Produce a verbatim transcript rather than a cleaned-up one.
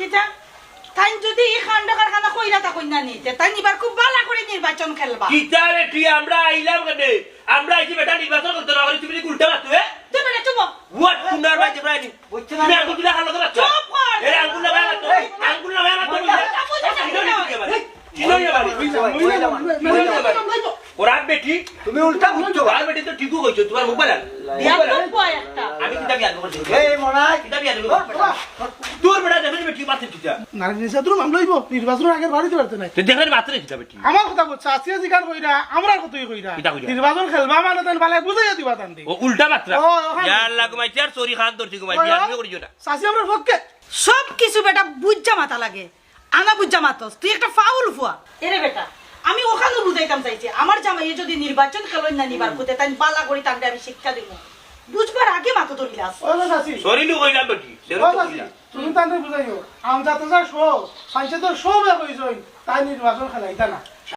কিতা? তাইন যুদি ই কাণ্ড কারখানা কইরা থাকইন না নি, তে তাইন ইবার খুব বালা করি নির্বাচন খেলবা। কিতা বেটি, আমরা আইলাম কেনে? আমরা আইছি বেটা নির্বাচন করতে না, তুমি উল্টা মারতো, এ? তুই বেটা চুপ হ। What? তুমি আর বাইতে প্রায় নি। বুঝছো না? তুমি আঙ্গুল তুলে হাত লাগাচ্ছ? চুপ কর। এরে আঙ্গুল লাগায় মারতো, আঙ্গুল লাগায় মারতো। বুঝছো না, বুঝছো না, বুঝছো না। চিনো ইয়া বাড়ি। চিনো ইয়া বাড়ি। ওরা বেটি। তুমি উল্টা বুঝছো। আর বেটি তো ঠিকও কইছো, তোমার মুখ বালা। বিয়াদব পুয়া একটা। আমি কিতা বিয়াদব করছি? এই মনাই। কিতা বিয়াদব করছি? তোর বেটা দেখলে বেটি মারতে কিতা? নারী নির্যাতন মামলা অইবো, নির্বাচনের আগে বাড়িতে পারতে নাই। তো দেখলে মারতে কিতা বেটি? আমার কথা বলছে, আসিয়া জিকার কইরা, আমরার কথাই কইরা। কিতা কইরা? নির্বাচন খেলবা মানে তান বালায় বুঝাইয়া দিবা তান দি। ও উল্টা মাতরা। ও, ওখানে। ইয়া আল্লাহ, ঘুমাইতে আর চুরি খান ধরছি, ঘুমাইতে ওই, আর ওই। তুমি করিও না। চাচি আমরার পক্ষে। সব কিছু বেটা বুঝা মাতা লাগে। আনা বুঝা মাতস, তুই একটা ফাউল ফুয়া। এরে বেটা, আমি ওখানে বুঝাইতাম চাইছি, আমার জামাইয়ে যুদি নির্বাচন খেলইন না নিবার কুতে, তাইন বালা করি তানরে আমি শিক্ষা দিমু। বুঝবার আগে মাথা ধরিলাস। ও চাচি। সরি নু কইলাম বেটি, সরি ও নু চাচি, কইলাম। তুমি তানরে বুঝাইও। আমজাতে যা শো, পঞ্চায়েতর শো বে কইছইন, তাই নির্বাচন খেলাইতা না।